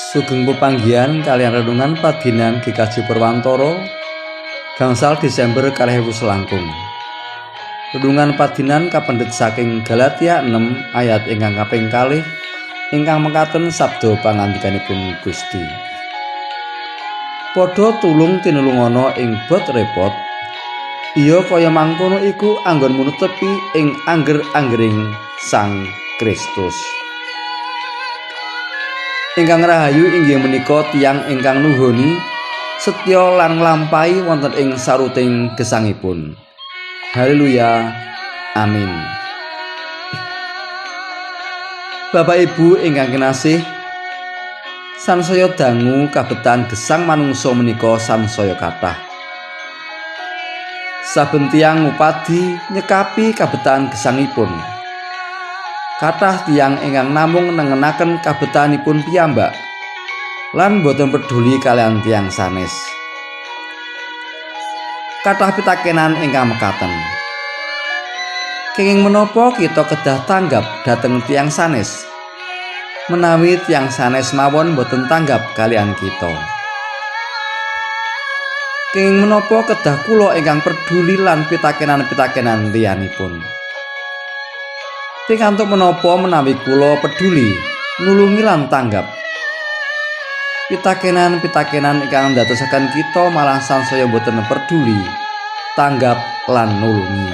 Sugeng pepanggihan kaliyan renungan padinan GKJ Purwantara gangsal Desember 2000 selangkung. Renungan padinan kapendhet saking Galatia 6 ayat ingkang kaping kalih ingkang mekaten sabda pangandikanipun Gusti. Padha tulung tinulungana ing bot repot. Iya kaya mangkono iku anggonmu netepi ing angger-anggering Sang Kristus. Ingkang rahayu inggih menika tiyang ingkang nuhoni setya lan nglampahi wonten ing saruting gesangipun. Haleluya. Amin. Bapak Ibu ingkang kinasih, sansaya dangu kabetan gesang manungsa menika sansaya kathah. Saben tiyang ngupadi nyekapi kabetan gesangipun. Kathah tiyang ingkang namung nengenaken kabetanipun piyambak lan boten peduli kaliyan tiyang sanes. Kathah pitakenan ingkang mekaten. Kenging menapa kita kedah tanggap dhateng tiyang sanes? Menawi tiyang sanes mawon boten tanggap kaliyan kita. Kenging menapa kedah kula ingkang peduli lan pitakenan-pitakenan liyanipun? Pikantuk menapa menawi kula peduli nulungi lan tanggap? Pitakenan-pitakenan ingkang ndadosaken kita malah sansaya boten peduli, tanggap lan nulungi.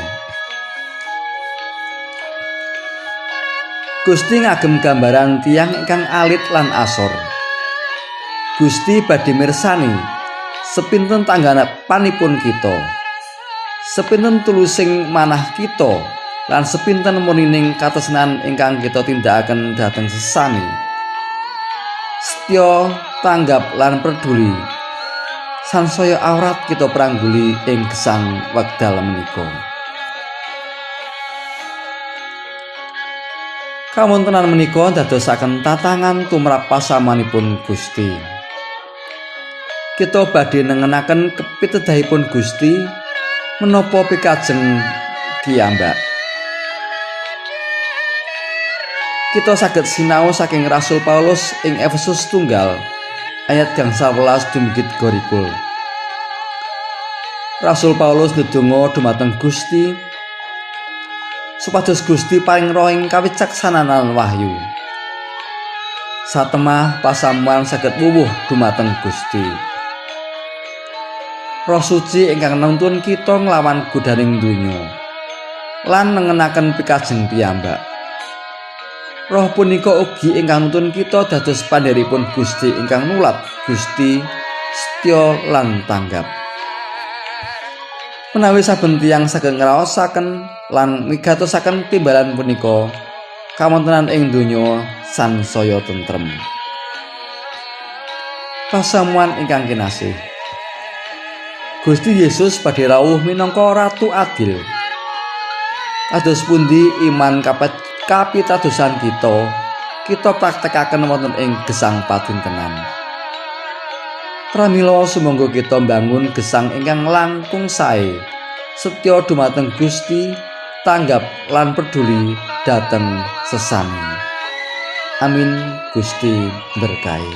Gusti ngagem gambaran tiyang ingkang alit lan asor. Gusti badhe mirsani sepinten tanggapanipun kita, sepinten tulusing manah kita, lan sepinten murnining katresnan ingkang kita tindakaken dhateng sesami. Setya, tanggap lan peduli sansaya awrat kita prangguli ing gesang wekdal menika. Kawontenan menika ndadosaken tatangan tumrap pasamanipun Gusti. Kita badhe nengenaken kepitedahipun Gusti menapa pikajeng kiyambak. Kita saged sinau saking Rasul Paulus ing Efesus tunggal ayat 11 dumugi 23. Rasul Paulus ndedonga dumateng Gusti supados Gusti paring roh ing kawicaksanan lan wahyu. Satemah pasamuan saged wuwuh dumateng Gusti. Roh Suci ingkang nuntun kita nglawan godhaning donya lan nengenaken pikajeng piyambak. Roh punika ugi ingkang nuntun kita dados pandheripun Gusti ingkang nulat Gusti setya lan tanggap. Menawi saben tiyang saged ngraosaken lan migatosaken timbalan punika, kawontenan ing donya sansaya tentrem. Pasamuan ingkang kinasih, Gusti Yesus badhe rawuh minangka Ratu Adil. Kados pundi iman kapitadosan kita, kita praktekaken wonten ing gesang padintenan. Pramila sumangga kita mbangun gesang ingkang langkung sae, setya dumateng Gusti, tanggap lan peduli dhateng sesami. Amin. Gusti berkahi.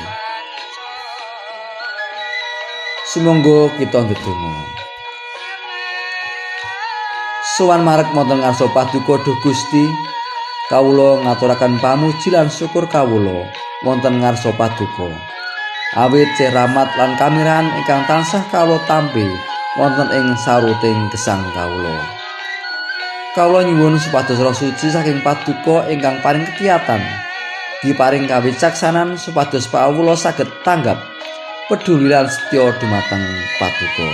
Sumangga kita ndedonga. Sowan marek wonten ngarsa paduka duh Gusti, kawula ngaturaken pamuji lan syukur kawula wonten ngarsa paduka. Awit rahmat lan kamirahan ingkang tansah kawula tampi wonten ing saruting gesang kawula. Kawula nyuwun supados Roh Suci saking paduka ingkang paring kekiyatan diparing kawicaksanan supados pawula saged tanggap peduli lan setya dumateng paduka.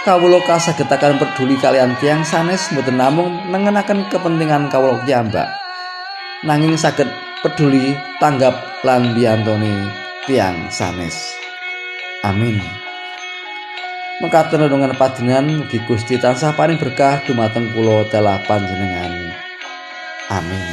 Kawula kasagetaken peduli kaliyan tiyang sanes mboten namung nengenaken kepentingan kawula piyambak, nanging saged peduli tanggap lan biyantoni tiyang sanes. Amin. Mekaten renungan padinan, mugi Gusti tansah paring berkah dumateng kula dalah panjenengan. Amin.